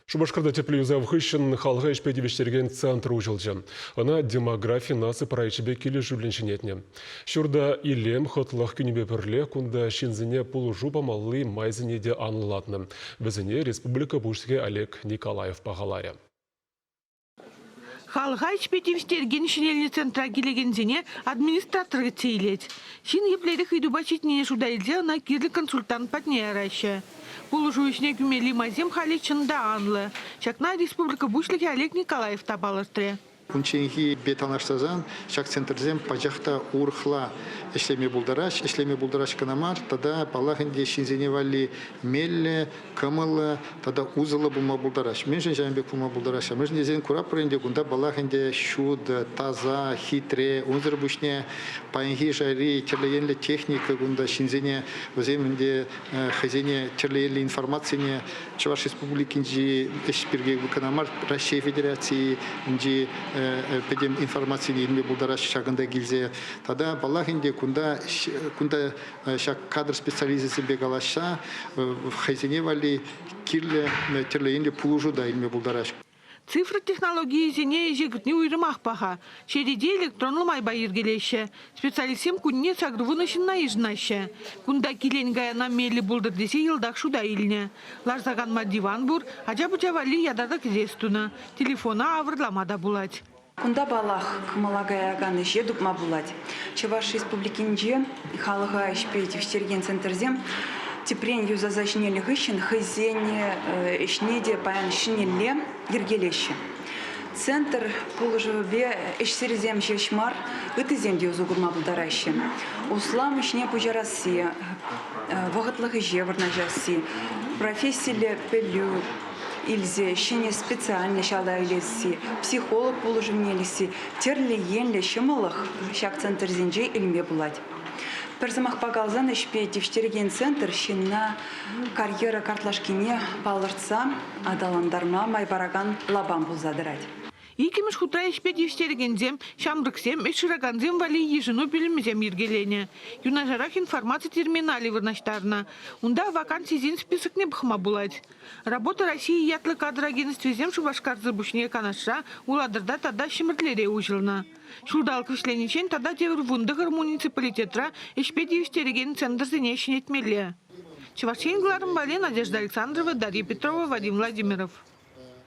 Шупашкарта тӗплӗ юсав хыҫҫӑн халӑха ӗҫпе тивӗҫтерекен центр уҫӑлчӗ. Ӑна демографи наци проекчӗпе килӗшӳллӗн ҫӗнетнӗ. Ҫурта илем, хӑтлӑх кӳнипе пӗрлех кунта ҫынсене пулӑшу памалли майсене те анлӑлатнӑ. Вӗсене республика Пуҫлӑхӗ Олег Николаев пахаларӗ. Халӑха ӗҫпе тивӗҫтерекен ҫӗнелнӗ центра килекенсене администратор кӗтсе илет. Ҫын еплерех ыйтупа ҫитнине шута илсе ӑна кирлӗ консультант патне яраҫҫӗ. Пулӑшу ӗҫне кӳмелли майсем халӗ чӑн та анлӑ. Ҫакна республика Пуҫлӑхӗ Олег Николаев та палӑртрӗ. Унчченхипе танлаштарсан ҫак центрсем пачах та урӑхла ӗҫлеме пултараҫ. Ӗҫлеме пултараҫ кӑна мар, тата, паллах ӗнтӗ, ҫынсене валли меллӗ, кӑмӑллӑ тата усӑллӑ пулма пултараҫ. Мӗншӗн ҫавӑн пек пулма пултараҫҫӗ? Мӗншӗн тесен куратпӑр ӗнтӗ, кунта паллах ӗнтӗ ҫутӑ, таса, хитре. Унсӑр пуҫне паянхи шайри тӗрлӗ енлӗ техника кунта ҫынсене вӗсем ӗнтӗ хӑйсене тӗрлӗ енлӗ информацине Чӑваш Республикинчи ӗҫ пирки кӑна мар, Раҫҫей Федерацийӗнчи пӗтӗм информацине илме пултараҫҫӗ ҫакӑнта килсе. Тата, паллах ӗнтӗ, кунта кунта ҫак кадр специалисчӗсемпе калаҫса хӑйсене валли кирлӗ тӗрлӗ енлӗ пулӑшу та илме пултараҫҫӗ. Цифра технологийӗсене ӗҫе кӗртни уйрӑмах паха. Черете электронлӑ майпа йӗркелеҫҫӗ. Специалистсем кунне 80 ҫынна йышӑнаҫҫӗ. Кунта килен-каяна меллӗ пултӑр тесе йӑлтах шута илнӗ. Ларса канма диван пур, ача-пӑча валли ятарлӑ кӗтес тунӑ. Телефона авӑрлама та пулать. Кунта, паллах, кӑмӑла каякан ӗҫе тупма пулать. Чӑваш Республикинче халӑха ӗҫпе тивӗҫтерекен центрсем тӗпрен юсаса ҫӗнелнӗ хыҫҫӑн хӑйсен ӗҫне те паян ҫӗнӗлле йӗркелеҫҫӗ. Центр пулӑшӑвӗпе ӗҫсӗррисем ҫеҫ мар, ыттисем те усӑ курма пултараҫҫӗ. Услам ӗҫне пуҫарасси, вӑхӑтлӑх ӗҫе вырнаҫасси, профессиллӗ пӗлӳ илсе ҫӗнӗ специальноҫ алла илесси, психолог пулӑшӑвне илесси тӗрлӗ енлӗ ҫӑмӑллӑх ҫак центрсенче илме пулать. Пӗр сӑмахпа каласан, ӗҫпе тивӗҫтерекен центр ҫынна карьера картлашкине палӑртса аталантарма май паракан лапам пулса тӑрать. Иккӗмӗш хутра ӗҫпе тивӗҫтерекенсем, ҫамрӑксем, ӗҫ шыракансем валли йышӑну пӳлӗмӗсем йӗркеленӗ. Юнашарах информаци терминалӗ вырнаҫтарнӑ. Унта вакансисен списокне пӑхма пулать. Работа России ятлӑ кадр агентствисем Шупашкарсӑр пуҫне Канашра, Улатӑрта тата Ҫӗмӗрлере уҫӑлнӑ. Ҫулталӑк вӗҫлениччен тата тепӗр 19 муниципалитетра ӗҫпе тивӗҫтерекен центрсене ҫӗнетмелле. Чӑваш Ен кӑларӑм валли Надежда Александрова, Дарья Петрова, Вадим Владимиров.